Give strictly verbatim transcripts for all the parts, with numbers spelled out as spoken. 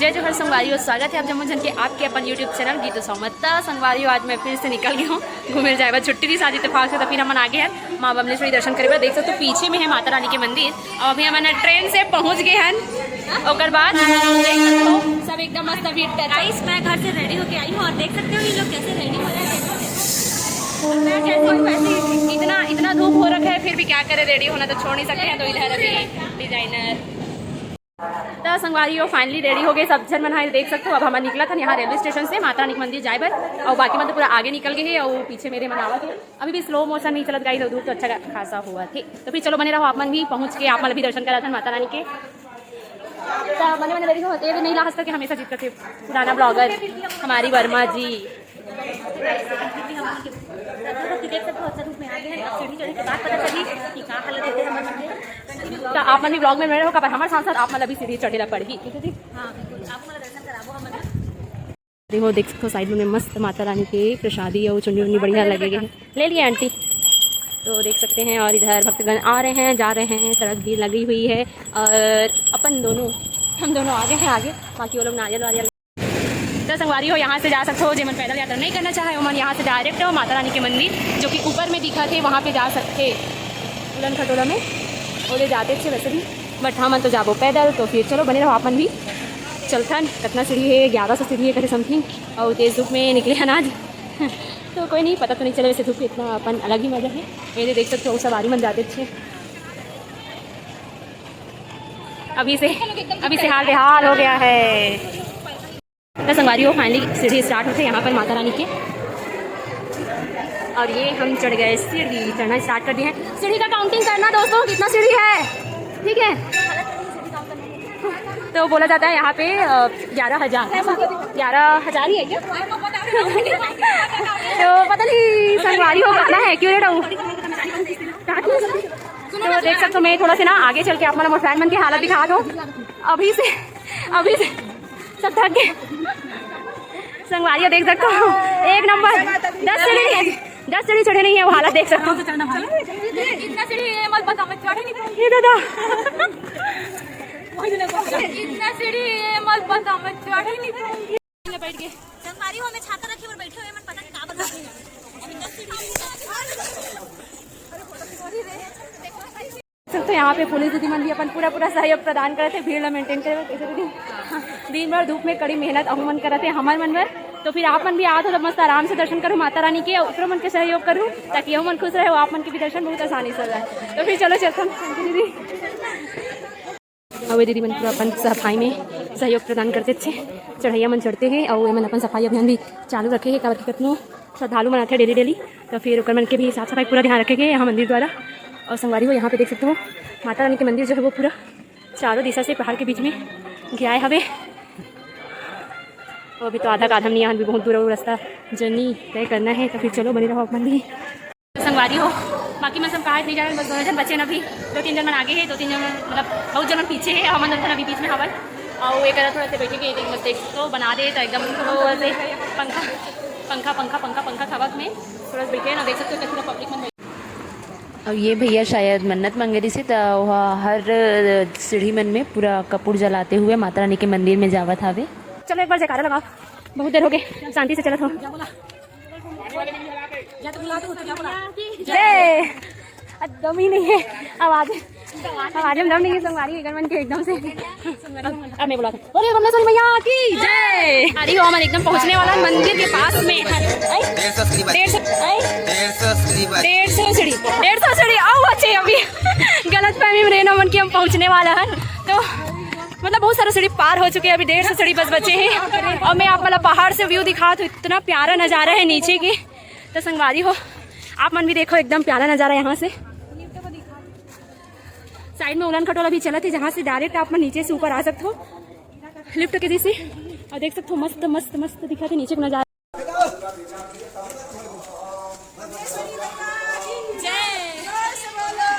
जय जोहार संगवारी हो, स्वागत है आप जम्मो झन के आपके अपन YouTube चैनल गीतू सौमत। त संगवारी हो, आज मैं फिर से निकल गई हूँ घूमे जाए बर, छुट्टी थी आज इत्तेफाक से, तो फिर हमन आ गए हैं माँ बमलेश्वरी दर्शन करे बर। देख सकते हो पीछे में है माता रानी के मंदिर। अब अभी हमन ट्रेन से पहुँच गए हैं, ओकर बाद देख सकते हो सब एकदम मस्त अभी टच। गाइस, मैं घर से रेडी होके आई हूँ और देख सकते हो ये लोग कैसे रेडी हो रहे हैं। मैं जैसे हूँ वैसे ही। इतना इतना धूप हो रखा है, फिर भी क्या करे, रेडी होना तो छोड़ नहीं सकते हैं। तो इधर अभी डिजाइनर तो संगवारी हो, finally ready हो गए सब झन मन ह। देख सकते हो, अब हमन निकलत हन यहाँ रेलवे स्टेशन से माता रानी के मंदिर जाए बर, और बाकी मन तो पूरा आगे निकल गए हैं और पीछे मेरे मन आवत है। अभी भी slow motion में ही चलत गाइस, और धूप तो अच्छा खासा हुआ थे। तो फिर चलो बने रहो, आप मन भी पहुँच के आप मन भी दर्शन करा था माता रानी के। तो बने बने ready हो, ये नहीं लास्ट तक हमेशा जिद करते पुराना blogger हमारी वर्मा जी। तो आप मन भी vlog में बने रहो, काबर हमारे साथ साथ आप मन अभी सीढ़ी चढ़े ला पड़ही। देखो, देख सकते हो side में मस्त माता रानी के प्रसादी और चुन्नी उन्नी बढ़िया लगे गए हैं। ले लिए आंटी। तो देख सकते हैं, और इधर भक्तगण आ रहे हैं, जा रहे हैं, सड़क भी लगी हुई है। और अपन दोनों, हम दोनों आ गए हैं आगे, बाकी वो लोग नारियल वारियल। तो संगवारी हो, यहाँ से जा सकते हो, जेमन पैदल यात्रा नहीं करना चाहे, ओमन यहाँ से direct हो माता रानी के मंदिर जो कि ऊपर में दिखा थे, वहाँ पे जा सकते उलन खटोला में, ओदे जाते थे वैसे भी, but हमन तो जाबो पैदल। तो फिर चलो बने रहो, आप मन भी चलथन। कितना सीढ़ी है, ग्यारह सौ सीढ़ी है करे something, और तेज धूप में निकले हन आज। तो कोई नहीं, पता तो नहीं चले वैसे धूप के, इतना अपन अलग ही मजा है। ये देख सकते हो सवारी मन जाते थे। अभी से अभी से हाल बेहाल हो गया है। तो संगवारी हो, finally सीढ़ी start होते यहाँ पर माता रानी के, और ये हम चढ़ गए सीढ़ी, चढ़ना start कर दिए हैं। सीढ़ी का counting करना दोस्तों, कितना सीढ़ी है, ठीक है। तो बोला जाता है यहाँ पे ग्यारह हजार, ग्यारह हजार ही है क्या? तो पता नहीं संगवारी हो कितना है, क्यों रे रहू। तो देख सकते हो, मैं थोड़ा से ना आगे चल के आप मन मोर friend मन के हालत दिखा दो। अभी से अभी से सब थक गए। संगवारी हो देख सकते हो, एक नंबर। दस सीढ़ी, दस सीढ़ी चढ़े नहीं है, वो हालत देख सकते हो। इतना सीढ़ी ये मत बता, मैं चढ़ ही नहीं पाऊंगी। ये दादा, इतना सीढ़ी ये मत बता, मैं चढ़ ही नहीं पाऊंगी। बैठ गए। संगवारी हो, मैं छाता रखे और बैठे हुए मन पता नहीं का बता। तो यहाँ पे पुलिस दीदी मन भी अपन पूरा पूरा सहयोग प्रदान करत हे भीड़ ला maintain करे बर। कैसे दीदी, दिन भर धूप में कड़ी मेहनत अहू मन करत हे हमर मन बर, तो फिर आप मन भी आत हो तो मस्त आराम से दर्शन करो माता रानी के, ओकरो मन के सहयोग करो ताकि अहू मन खुश रहे, आप मन के भी दर्शन बहुत आसानी से हो जाए। तो फिर चलो चलथन दीदी। अउ ये दीदी मन पूरा अपन सफाई में सहयोग प्रदान करते थे, चढ़ैया मन चढ़ते हैं और ये मन अपन सफाई अभियान भी चालू रखे हैं, काबर कि कतनो श्रद्धालु मन आथे daily daily, तो फिर ओकर मन के भी साफ सफाई पूरा ध्यान रखे गए यहाँ मंदिर द्वारा। और संगवारी हो, यहाँ पे देख सकते हो माता रानी के मंदिर जो है वो पूरा चारों दिशा से पहाड़ के बीच में घिराए हवे। और अभी तो आधा का आधा नहीं, यहाँ भी बहुत दूर रास्ता journey तय करना है, तो फिर चलो बने रहो आप मन भी। संगवारी हो, बाकी मन सब कहाँ नहीं जावे, बस दोनों जन बचे न अभी, दो तीन जन मन आगे है, दो तीन जन मन, मतलब बहुत जन मन पीछे है, हमन दोनों जन अभी बीच में हवन। और वो एक थोड़ा से बैठे के, देख, बस देख तो बना दे तो एकदम थोड़ा से पंखा, पंखा, पंखा, पंखा, पंखा हवा में थोड़ा सा बैठे हैं ना, देख सकते हो पूरा पब्लिक मन। अब ये भैया शायद मन्नत मांगे रहिसे, त ओहा हर सीढ़ी मन में पूरा कपूर जलाते हुए माता रानी के मंदिर में जावत हावे। चलो एक बार जयकारा लगाओ, बहुत देर हो गए, शांति से चलत हो। जय। अब दम ही नहीं है, आवाज, आवाज में दम नहीं है संगवारी, एकर मन के एकदम से। अब, अब मैं बुलाता हूँ, बोलिए बमलेश्वरी मैया की जय। अरे वो हमन एकदम पहुँचने वाला मंदिर के पास में है। आई? डेढ़ सौ सीढ़ी बची। डेढ़ सौ, आई? डेढ़ सौ सीढ़ी बची। डेढ़ सौ सीढ़ी, डेढ़ सौ सीढ़ी। आओ बच्चे, अभी गलत फहमी में रहना मन कि हम पहुँचने वाला है, तो मतलब बहुत सारा सीढ़ी पार हो चुके हैं, अभी डेढ़ सौ सीढ़ी बस बचे हैं। और मैं आप मतलब पहाड़ से view दिखात हूँ, इतना प्यारा नज़ारा है नीचे के। तो संगवारी हो, आप मन भी देखो, एकदम प्यारा नज़ारा यहाँ से। साइड में उलन खटोला भी चलत हे, जहाँ से direct आप मन नीचे से ऊपर आ सकते हो lift के जैसे। और देख सकते हो मस्त मस्त मस्त दिखत हे नीचे का नज़ारा। जय,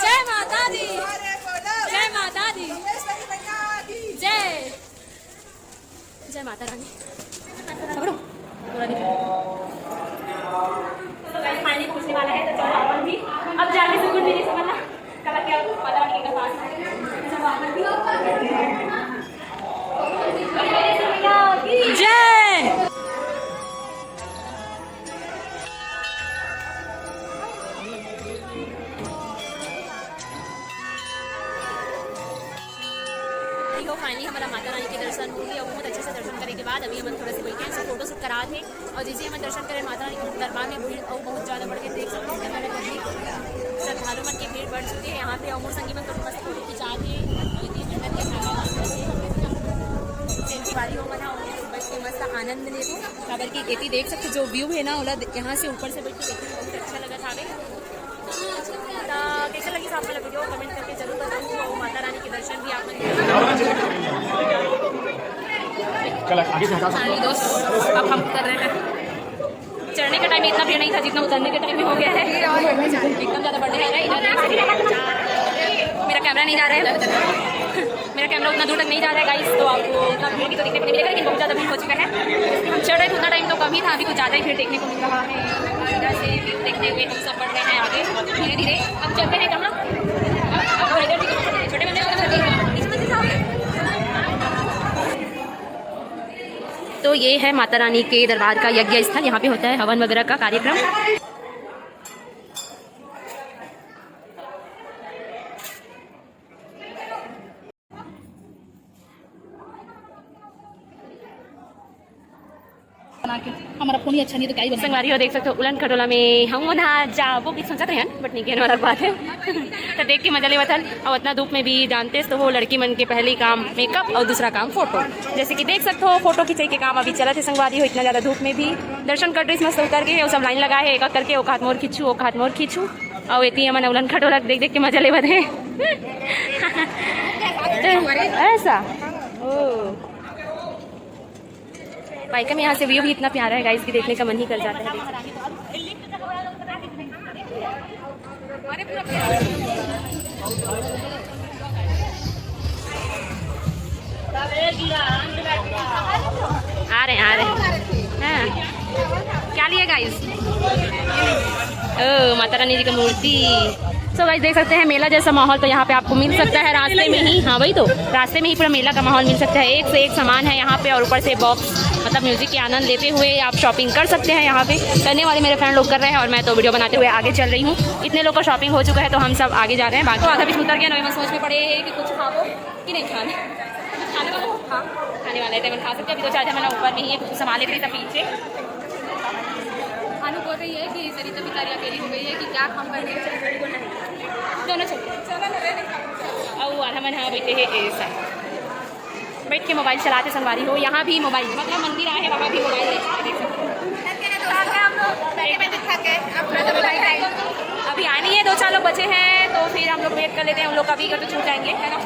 जय माता दी, जय माता दी, जय। जय माता रानी। पकड़ो। पूरा दिखा। तो गाइस, finally पहुंचने वाला है, तो चलो अपन भी अब जाके सुकून मिले, समझ ना? कल के अब माता रानी के पास। चलो अपन भी। फाइनली हमर माता रानी के दर्शन हो गे अउ बहुत अच्छा से दर्शन करे के बाद अभी हमन थोड़ा से बइठे हन, सब फोटो शूट करात हे। अउ जइसे हमन दर्शन करे माता रानी के दरबार में भीड़ अउ बहुत ज्यादा बढ़ गे, देख सकथो कितना ज्यादा गर्मी, श्रद्धालु मन के भीड़ बढ़ चुके हे यहाँ पे। अउ मोर संगी मन तो मस्त फोटो खिंचात हे, सेल्फी वाली हो मना, बइठ के मस्त आनंद लेबो। काबर कि एती देख सकथो जो व्यू हे ना, ओला यहाँ से ऊपर से बइठ के देखे में बहुत अच्छा लगत हावे। त कइसे लगिस आप मन ला वीडियो, कमेंट करके जरूर बताहू। अउ माता रानी के दर्शन भी आप मन चल, आगे से हटा सकते हो। फाइनली दोस्त, अब हम उतर रहे हैं। चढ़ने के टाइम में इतना भीड़ नहीं था जितना उतरने के टाइम में हो गया है। एकदम ज्यादा बढ़ने आ रहा है इधर। मेरा कैमरा नहीं जा रहा है। मेरा कैमरा उतना दूर तक नहीं जा रहा है गाइस, तो आपको उतना भीड़ भी तो देखने को नहीं मिलेगा, लेकिन बहुत ज्यादा भीड़ हो चुका है। हम चढ़ रहे थे उतना टाइम तो कम ही था, अभी कुछ ज्यादा ही भीड़ देखने को मिल रहा है। इधर से व्यू देखते हुए हम सब बढ़ रहे हैं आगे धीरे धीरे। अब चलते हैं कहाँ? अब, अब छोटे मंदिर, छोटे मंदिर। तो ये है माता रानी के दरबार का यज्ञ स्थल, यहाँ पे होता है हवन वगैरह का कार्यक्रम। बना के हमारा फोन ही अच्छा नहीं तो क्या ही बना। संगवारी हो, देख सकते हो उलन खटोला में हम मन हा जाबो कि सोचत रहन, बट नहीं गए वाला बात है। तो देख के मजा लेवत हन। और उतना धूप में भी जानते तो वो लड़की मन के पहले ही काम मेकअप और दूसरा काम फोटो। जैसे कि देख सकते हो फोटो खिंचाई के काम अभी चलत हे संगवारी हो। इतना ज्यादा धूप में भी दर्शन कर ड्रेस मस्त उतर के, वो सब लाइन लगा है, एक एक करके, ओ हाथ मोर खींचू, ओ हाथ मोर खींचू। और एती हमन उलन खटोला देख देख के मजा लेवत हे। ऐसा ओ। पाइका में यहाँ से व्यू भी इतना प्यारा है गाइस कि देखने का मन ही कर जाता है। आ रहे हैं, आ रहे हैं। हाँ। क्या लिए गाइस? ओ, माता रानी जी की मूर्ति। सो गाइस, देख सकते हैं मेला जैसा माहौल तो यहाँ पे आपको मिल सकता है रास्ते में ही। हाँ, वही तो, रास्ते में ही पूरा मेला का माहौल मिल सकता है। एक से एक सामान है यहाँ पे और ऊपर से बॉक्स, मतलब म्यूजिक के आनंद लेते हुए आप शॉपिंग कर सकते हैं यहाँ पे। करने वाले मेरे फ्रेंड लोग कर रहे हैं और मैं तो वीडियो बनाते हुए आगे चल रही हूँ। इतने लोग का शॉपिंग हो चुका है तो हम सब आगे जा रहे हैं। बाकी तो आधा पीछे उतर गया ना, मैं सोच में पड़े हैं कि कुछ खाओ कि नहीं खाने। खाने वाला हो? हाँ, खाने वाला है, तो खा सकते हैं। अभी दो चार जन ऊपर में ही है, कुछ सामान लेते हैं सब पीछे। भानु बोल रही है कि सरिता बेचारी अकेली हो गई है कि क्या काम कर रही है। दोनों चलते हैं। अब वो आधा मन हाँ बैठे हैं ऐसा, बैठ के मोबाइल चलाते संगवारी हो। यहाँ भी मोबाइल, मतलब मंदिर आए हैं, वहाँ भी मोबाइल ले सकते हैं, देख सकते हो। थक गए हम लोग, बैठे बैठे थक गए। अब थोड़ा सा मोबाइल टाइम। अभी आने ही है, दो चार लोग बचे हैं, तो फिर हम लोग वेट कर लेते हैं। उन लोग का भी घर तो छूट जाएंगे, है ना?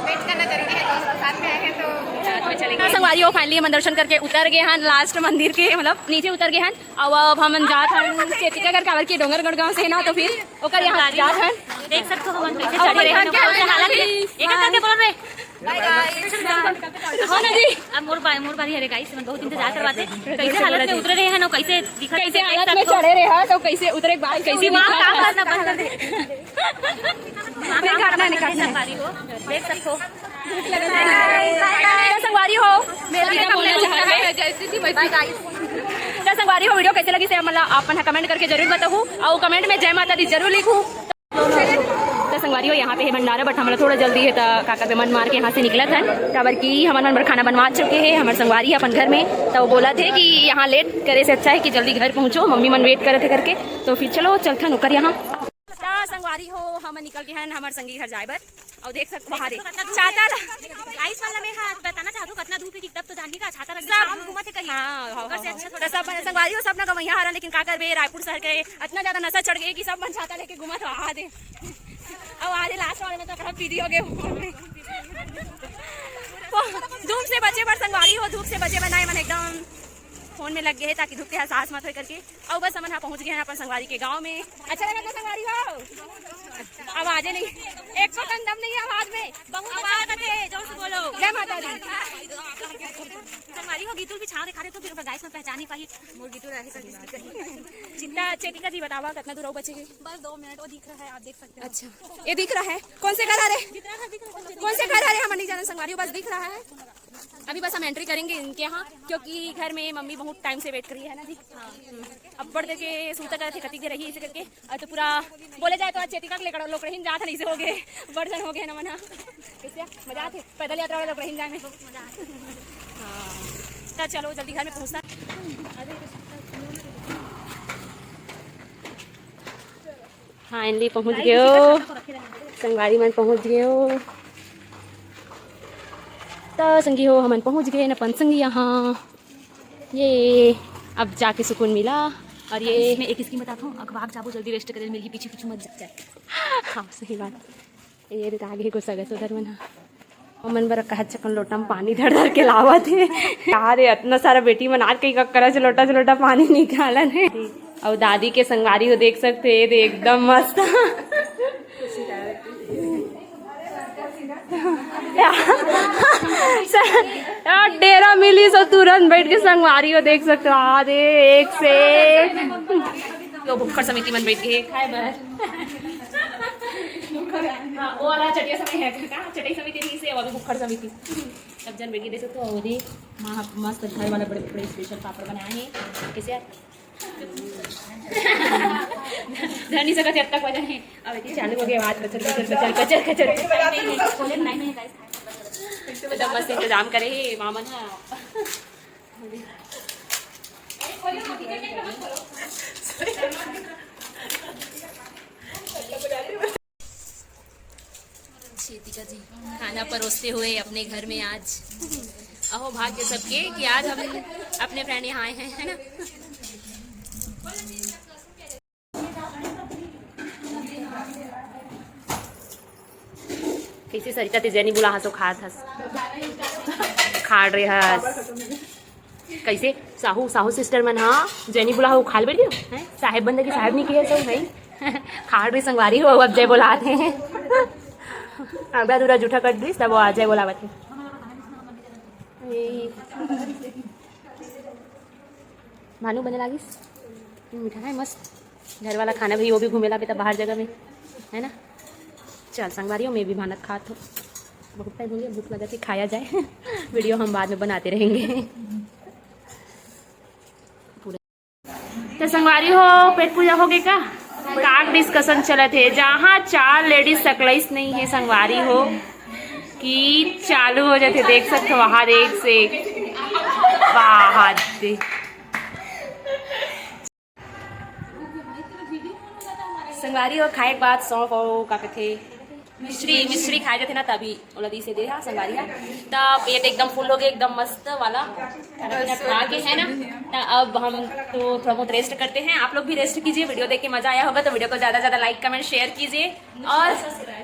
वेट करना जरूरी है, दोस्त साथ में आए हैं तो। साथ में चलेंगे। हाँ, संगवारी हो, फाइनली हम दर्शन करके उतर गए हैं लास्ट मंदिर के, मतलब नीचे उतर गए हैं। अब अब हम जात हन चेतिका कर, काबर के डोंगरगढ़ गांव से है ना, तो फिर ओकर यहाँ जात हन। देख सकते हो हम कैसे चढ़े रहे हैं, कैसे हालत में। एक एक करके बोल रहे। हो ना जी। अब मोर बा-, मोर बारी हरे गाइस, मन बहुत इंतजार करवाते। कैसे हालत में उतरे रहे हैं ना, कैसे दिखत, कैसे हालत में चढ़े रहे हैं, तो कैसे उतरे के बाद कैसे वहाँ दिखत काम है। करना बंद कर दे। वहाँ काम करना नहीं करना। संगवारी हो, देख सकते हो। तो संगवारी हो, मेरा सीधा बोलना चाहत है। जैसी थी वैसी गाइस। तो संगवारी हो, वीडियो कैसे लगिस हे, मतलब आप मन कमेंट करके जरूर बताहू और कमेंट में जय माता दी जरूर लिखू। तो संगवारी हो, यहाँ पे है भंडारा, बट हमला थोड़ा जल्दी है, तो का करबे मन मार के यहाँ से निकलत हन, काबर कि हमर मन बर खाना बनवा चुके हैं हमर संगवारी अपन घर में। तो वो बोलत हे कि यहाँ लेट करे से अच्छा है कि जल्दी घर पहुँचो, मम्मी मन वेट करत हे करके। तो फिर चलो चलथन ओकर यहाँ। त संगवारी हो, हम निकल के हन हमर संगी घर जाए बर। अउ देख सक, वहाँ रे छाता ला। गाइस, वाला में हाँ, बताना चाहत हूँ, कतना धूप है कि तब तो जानी का छाता रख के सब शाम घूमत है कहीं। हाँ, हाँ, ओकर से हाँ, अच्छा हाँ। थोड़ा तो सब संगवारी हो, सब ना गवैया हरन, लेकिन का करबे, रायपुर शहर के इतना ज्यादा नशा चढ़ गए कि सब मन छाता लेके घूमत रहा दे। अब आधे लास्ट वाले में तो खराब पीदी हो गए फोन में। धूप से बचे बर संगवारी हो, धूप से बचे बर ना मन एकदम फोन में लग गए हैं ताकि धूप के एहसास मत होए करके। अउ बस हमन हा पहुंच गए हैं अपन संगवारी के गांव में। अच्छा लगा था संगवारी हो? आवाजे नहीं, एक को दम नहीं है आवाज में। बहुत अच्छा लगा थे, जोर से बोलो। जय माता दी। अरे वो गीतुल भी छाव दिखा रहे तो फिर गाइस में पहचान ही पाई। मोर गीतुल रहे सर। जितना चेतिका जी बतावा कितना दूर बचे हे? बस दो मिनट, वो दिख रहा है, आप देख सकते हो। अच्छा, ये दिख रहा है। कौन से घर आ रहे? कौन से घर आ रहे? हम नहीं जाना संगवारी, बस दिख रहा है। अभी बस हम एंट्री करेंगे इनके यहाँ, क्योंकि घर में मम्मी बहुत टाइम से वेट कर रही है ना जी। अब बड़ देर के सूता करत हे, कतिक देर रही इसे करके। और तो पूरा बोले जाए तो आज चेतिका के लेकर लोकरहिन जात हन, इसे हो गए, बड़ झन हो गए ना मना। कैसे मजा आते पैदल यात्रा वाला लोकरहिन जाए में। हाँ, तो चलो जल्दी घर में पहुँचता। फाइनली पहुँच गए हो, संगवारी मन पहुँच गए हो। तो संगी हो, हमन पहुँच गए अपन संगी यहाँ। ये अब जाके सुकून मिला। और ये इसमें एक स्कीम बताता हूँ, अखबार जाबो जल्दी रेस्ट करे मिलही, पीछे कुछ मत जाए। हाँ, सही बात। ये रे आगे को सगा सोदर मन ह। ओमन बर कहा चकन लोटा में पानी धर धर के लावत हे। यार, ये इतना सारा बेटी मन आज कहीं का करा से लोटा से लोटा पानी निकालन हे। और दादी के संगवारी हो देख सकते हैं, ये दे एकदम मस्त। यार, डेरा मिली सो तुरंत बैठ के संगवारी हो देख सकते हो। आ दे एक से यो भुक्खड़ समिति मन बैठ के खाए बर। हाँ, वो वाला चटिया समय है, का? चटाई समिति नहीं से, वो भी भुक्खड़ समिति। सब जन बैठ के देख सकते हो, और ये माँ मस्त घर वाला बड़े बड़े स्पेशल पापड़ बनाए हैं। कैसे यार? धर नहीं सकत, जब तक वजन है। अब ये चालू हो गया आवाज, कचर, कचर, कचर, कचर, कचर। एकदम मस्त इंतजाम करे हे मामन हा। चेतिका जी खाना परोसते हुए अपने घर में आज। अहो भाग्य सबके कि आज हम अपने फ्रेंड यहाँ आए हैं, है ना? कैसे सरिता ते जैनी बुला हसो खात हस, खाड़ रे हस। कैसे साहू, साहू सिस्टर मन हा जैनी बुला हो खाल बैठ गयो हैं, साहेब बंदे की साहेब नहीं किए सब है। खाड़ रे संगवारी हो, अब जय बोलात हे। आधा दूरा जूठा कर दिस, तब वो आ जय बोलावत हे। भानु बने लागिस। मीठा है मस्त। घर वाला खाना भी, वो भी घूमे ला बेटा बाहर जगह में, है ना? चल संगवारी हो, मैं भी भानत खात हूँ। बहुत टाइम हो गया, भूख लगा थी, खाया जाए। वीडियो हम बाद में बनाते रहेंगे। तो संगवारी हो, पेट पूजा हो गए का? काक डिस्कशन चलत हे, जहाँ चार लेडीज सकलाइस नहीं है संगवारी हो कि चालू हो जाते। देख सकते हो वहाँ देख से बाहर दे। संगवारी हो, खाए के बाद सौंफ और का कथे मिश्री, मिश्री खाए जाते ना, तभी ओला दी से दे हा संगवारी हा। तब पेट एकदम फुल हो गए, एकदम मस्त वाला खाना पीना खा के, है ना? त अब हम तो थोड़ा बहुत रेस्ट करते हैं, आप लोग भी रेस्ट कीजिए। वीडियो देख के मजा आया होगा तो वीडियो को ज्यादा ज्यादा लाइक कमेंट शेयर कीजिए और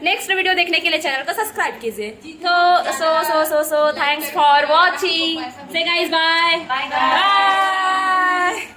नेक्स्ट वीडियो देखने के लिए चैनल को सब्सक्राइब कीजिए। तो so so so so thanks for watching, say guys bye, bye bye।